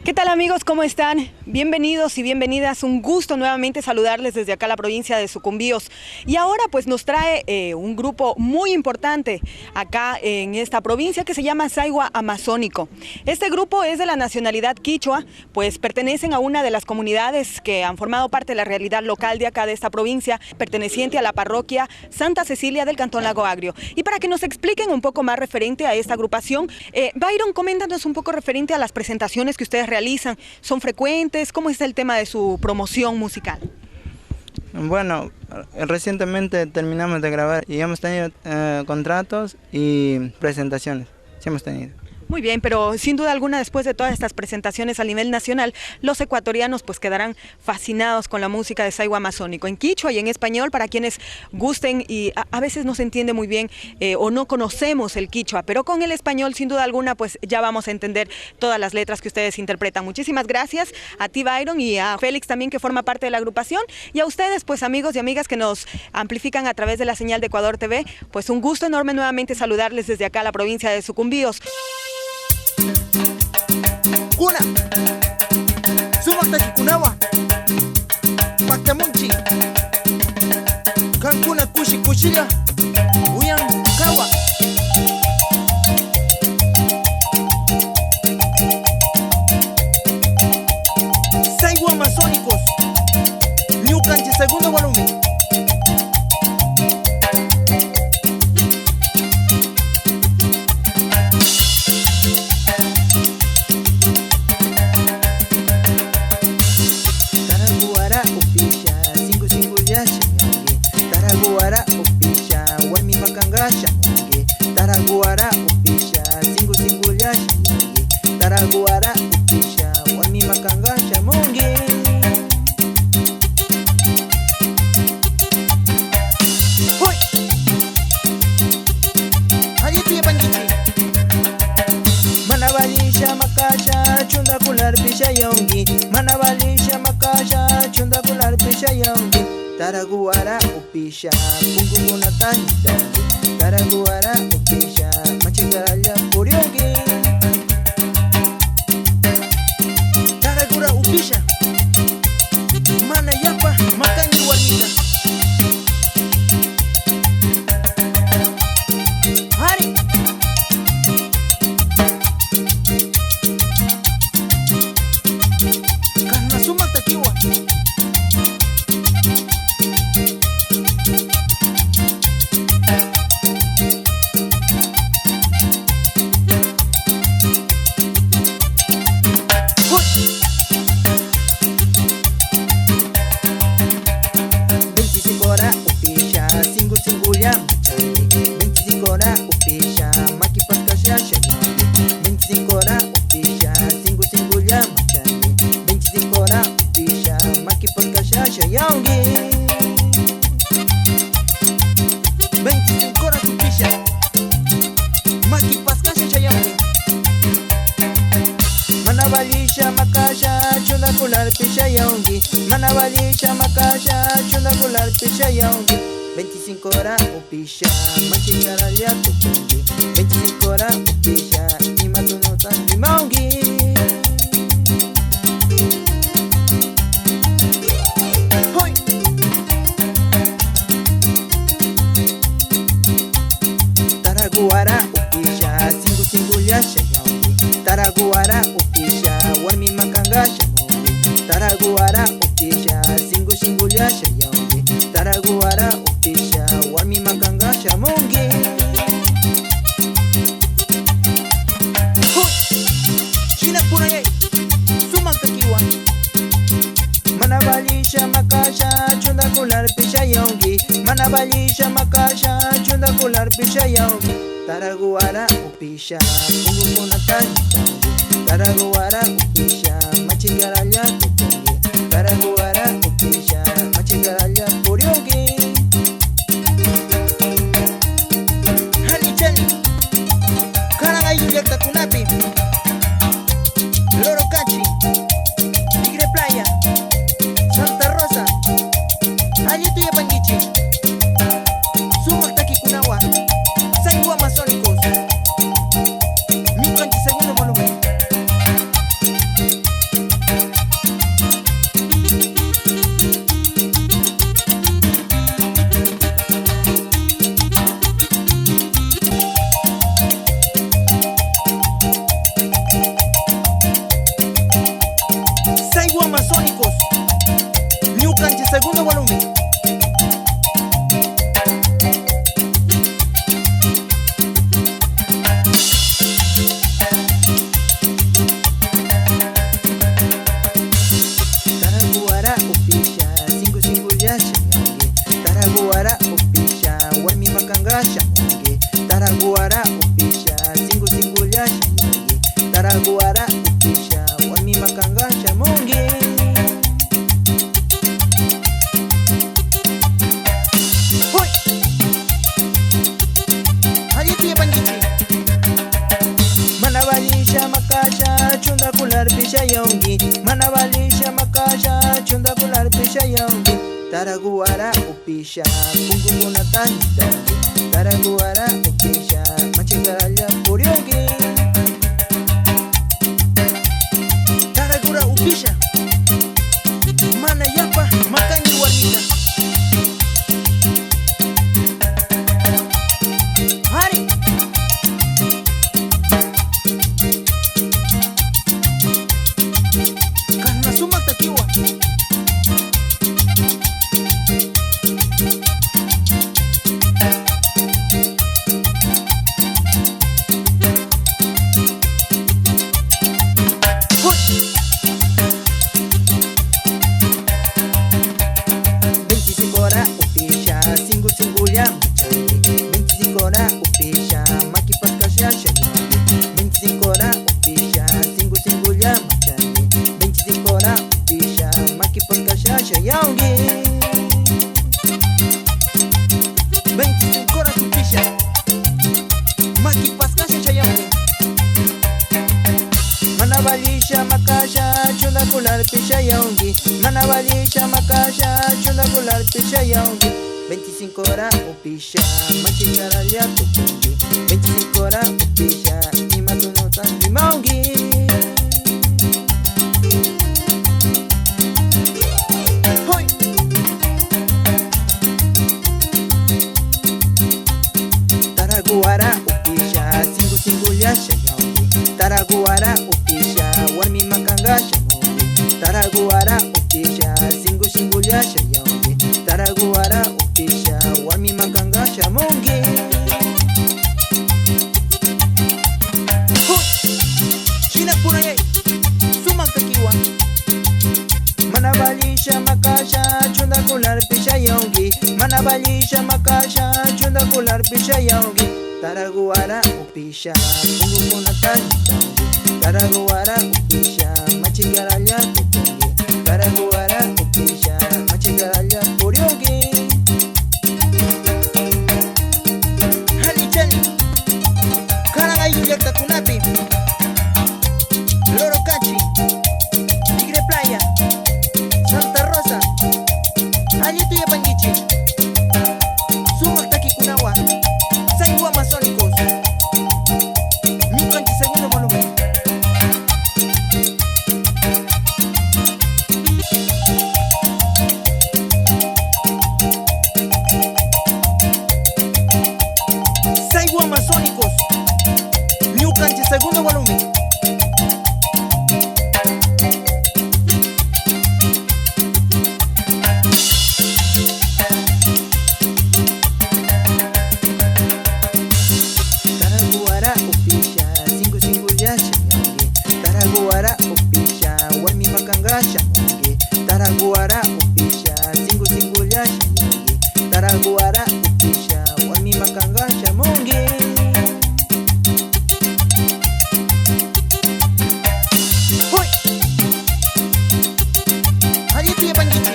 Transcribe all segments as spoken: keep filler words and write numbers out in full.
¿Qué tal, amigos? ¿Cómo están? Bienvenidos y bienvenidas. Un gusto nuevamente saludarles desde acá, la provincia de Sucumbíos. Y ahora, pues, nos trae, eh, un grupo muy importante acá en esta provincia que se llama Saigua Amazónico. Este grupo es de la nacionalidad quichua, pues pertenecen a una de las comunidades que han formado parte de la realidad local de acá, de esta provincia, perteneciente a la parroquia Santa Cecilia del cantón Lago Agrio. Y para que nos expliquen un poco más referente a esta agrupación, eh, Byron, coméntanos un poco referente a las presentaciones que ustedes realizan. ¿Son frecuentes? ¿Cómo es el tema de su promoción musical? Bueno, recientemente terminamos de grabar y hemos tenido, eh, contratos y presentaciones. Sí hemos tenido. Muy bien, pero sin duda alguna, después de todas estas presentaciones a nivel nacional, los ecuatorianos, pues, quedarán fascinados con la música de Saigua Amazónico, en quichua y en español, para quienes gusten, y a, a veces no se entiende muy bien, eh, o no conocemos el quichua, pero con el español, sin duda alguna, pues, ya vamos a entender todas las letras que ustedes interpretan. Muchísimas gracias a ti, Byron, y a Félix también, que forma parte de la agrupación, y a ustedes, pues, amigos y amigas que nos amplifican a través de la señal de Ecuador T V, pues, un gusto enorme nuevamente saludarles desde acá, la provincia de Sucumbíos. Kuna, sumak takikunawan paktamunchik. Kankuna kushi kushilla uyankawa. Saigua Amazónicos, ñukanchik segundo volumen. Taraguara upisha, singu singulla shamunki. Taraguara upisha, warmi makanka shamunki. Taraguara upisha, singu singulla shamunki. Taraguara upisha, warmi makanka shamunki. Hoy. Allita yapankichik. Mana vallisha makasha, chunta kularpi shayamunki. Mana vallisha makasha, chunta kularpi shayamunki. Taraguara upisha, punkukunata nitanki. Taraguara upisha, machikaralla puriyunki. Taraguara upisha, mana yapa makanki warmita. Ari. Kana sumak takiwan. Veinticinco hora upisha, singu singulla machanki. Veinticinco hora upisha, maki paskasha shayamunki. Veinticinco hora upisha, singu singulla machanki. Veinticinco hora upisha, maki paskasha shayamunki. Veinticinco hora upisha, maki paskasha shayamunki. Mana vallisha makasha, chunta kularpi shayamunki. Mana vallisha makasha, chunta kularpi shayamunki. Veinticinco hora upisha, machikaralla tukunki. Veinticinco hora upisha, ima tunota nimamunki. Hoy. Taraguara upisha, singu singulla shayamunki. Taraguara upisha, warmi makanka shamunki. Taraguara upisha, singu singulla shayamunki. Taraguara upisha, warmi makanka shamunki. Hoy. Shina purayay, sumak takiwan. Mana vallisha makasha, chunta kularpi shayamunki. Mana vallisha makasha, chunta kularpi shayamunki. Taraguara upisha, punkukunata nitanki. Taraguara upisha, machikaralla tukunki. Taraguara upisha, machikaralla puriyunki. Jali jali. Karan ayllu llaktakunapi, Lorocachi, Tigre Playa, Santa Rosa, allita yapankichik. Sumak takikunawan, Saigua Amazónicos. Ñukanchik segundo volumen. Walunmi. Taraguwara upisha, sinku sinkulla shamunki. Taraguwara upisha, warmi makanka shamunki. Taraguwara upisha, sinku sinkulla shamunki. Taraguwara upisha, warmi makanka shamunki. Hoy. Allita yapankichi. Mana vallisha makasha, chunta kularpi shayaunki. Mana vallisha makasha, chunta kularpi shayaunki. Taraguwara upisha, punkukunata hitanki. Taraguwara upisha, machikaralla puriunki. Taraguwara upisha. Mana yapa makañi warmita. Ari. Kana sumak takiwa. Veinticinco hora upisha, sinku sinkulla machanki. Veinticinco hora upisha, maki paskasha shayaunki. Veinticinco hora upisha, sinku sinkulla machanki. Veinticinco hora upisha, maki paskasha shayaunki. Veinticinco hora upisha, maki paskasha shayaunki. Mana vallisha makasha, chunta kularpi shayaunki. Mana vallisha makasha, chunta kularpi shayaunki. Veinticinco hora upisha, machikaralla tukunki. Veinticinco hora upisha, ima tunuta rimaunki. Hoy. Taraguwara upisha, sinku sinkulla shayaunki. Taraguwara upisha, warmi makanka shamunki. Taraguwara upisha, sinku sinkulla shayaunki. Taraguwara upisha, warmi makanka shamunki. Hoy. Shina purayay. Sumak takiwa. Mana vallisha makasha, chunta kularpi shayaunki. Mana vallisha makasha, chunta kularpi shayaunki. Taraguwara upisha, punkukunata hitanki. Taraguwara upisha, machikaralla tukunki. Taraguwara upisha, machikaralla puriunki. Hali chali. Karan ayllu llaktakunapi. Lorocachi, Tigre Playa, Santa Rosa, allita yapankichi. Sumak takikunawa, Saiwa Amazónicos. Ñukanchi segundo volumen. Saiwa Amazónicos. Ñukanchi segundo volumen. Taraguwara upisha, sinku sinkulla shayaunki. Taraguwara upisha, warmi makanka shamunki. Taraguwara upisha, sinku sinkulla shayaunki. Taraguwara upisha, warmi makanka shamunki. Hoy. Allita yapankichi.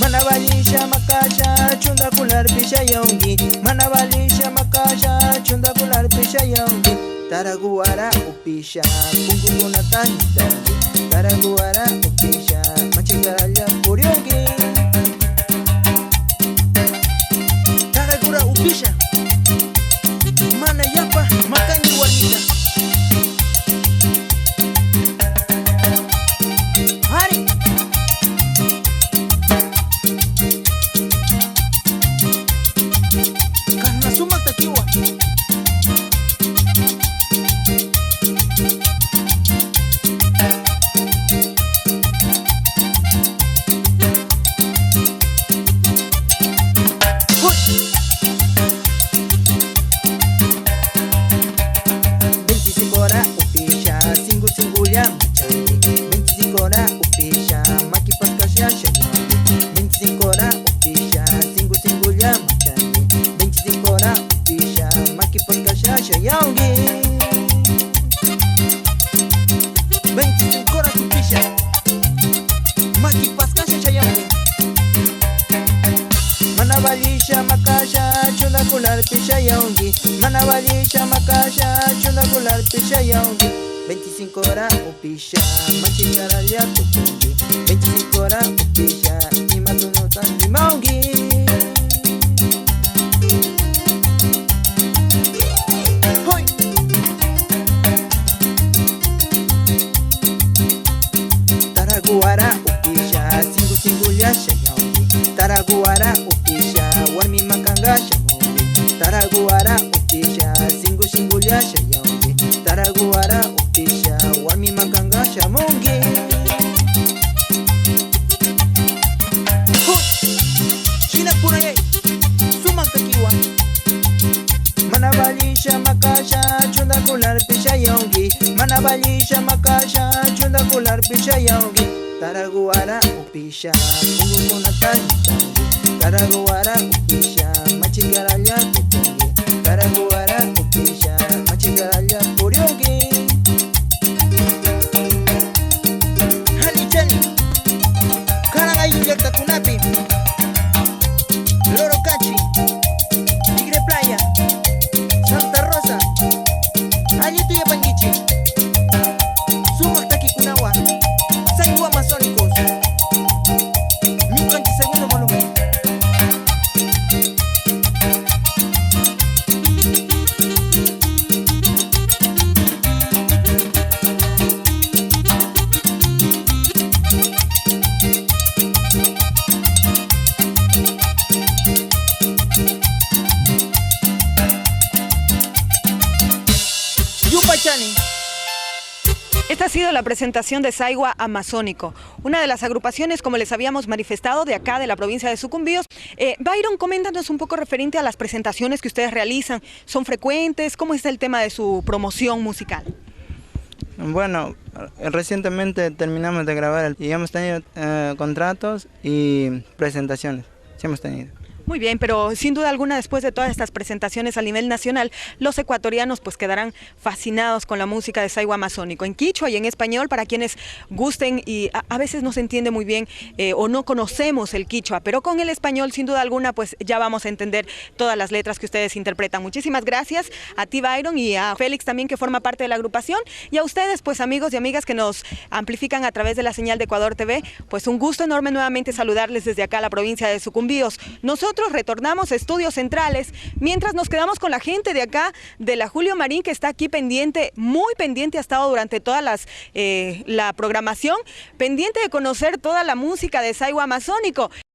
Mana vallisha makasha, chunta kularpi shayaunki. Mana vallisha makasha, chunta kularpi shayaunki. Taraguwara upisha, punkukunata hitanki. Taraguwara upisha, machikaralla puriunki. Taraguwara upisha. Mana yapa makañi warmita. Ari. Kana sumak takiwa. Veinticinco hora upisha, maki paskasha shayaunki. Veinticinco hora upisha, singu singulla machani. Veinticinco hora upisha, maki paskasha shayaunki. Veinticinco hora upisha, maki paskasha shayaunki. Mana vallisha makasha, chunta kularpi shayaunki. Mana vallisha makasha, chunta kularpi shayaunki. Veinticinco hora upisha, machi karalla tukunki. Veinticinco hora upisha, ima tunuta rimaunki. ¡Hoy! Taragu hora upisha, singu singulla shayaunki. Taragu hora upisha, warmi makanga shayaunki. Taragu hora upisha, singu singulla shayaunki. Taragu hora upisha, warmi makanga shayaunki. ¡Hoy! Shina purayay, sumak takiwan. Mana vallisha makasha, chunta kularpi shayaunki. Mana vallisha makasha, chunta kularpi shayaunki. Taragu hora upisha, pungukunata llutanki. Taragu hora upisha, machi karalla tukunki. Taragu hora upisha, machi karalla puriunki. Jani chani, karan ayllu llaktakunapi, Lorocachi, Tigre Playa, Santa Rosa, allita yapankichi. Sumak takikunawan, Saigua Amazónicos. Ñukanchi segundo volumen. Yupaychani. Esta ha sido la presentación de Saigua Amazónico, una de las agrupaciones, como les habíamos manifestado, de acá de la provincia de Sucumbíos. Eh, Byron, coméntanos un poco referente a las presentaciones que ustedes realizan. ¿Son frecuentes? ¿Cómo es el tema de su promoción musical? Bueno, recientemente terminamos de grabar el, y hemos tenido, eh, contratos y presentaciones. Sí hemos tenido. Muy bien, pero sin duda alguna, después de todas estas presentaciones a nivel nacional, los ecuatorianos, pues, quedarán fascinados con la música de Saigua Amazónico, en quichua y en español, para quienes gusten, y a, a veces no se entiende muy bien, eh, o no conocemos el quichua, pero con el español, sin duda alguna, pues, ya vamos a entender todas las letras que ustedes interpretan. Muchísimas gracias a ti, Byron, y a Félix también, que forma parte de la agrupación, y a ustedes, pues, amigos y amigas que nos amplifican a través de la señal de Ecuador T V, pues, un gusto enorme nuevamente saludarles desde acá, la provincia de Sucumbíos. Nosotros retornamos a estudios centrales, mientras nos quedamos con la gente de acá, de la Julio Marín, que está aquí pendiente, muy pendiente ha estado durante todas las, eh, la programación, pendiente de conocer toda la música de Saigua Amazónico.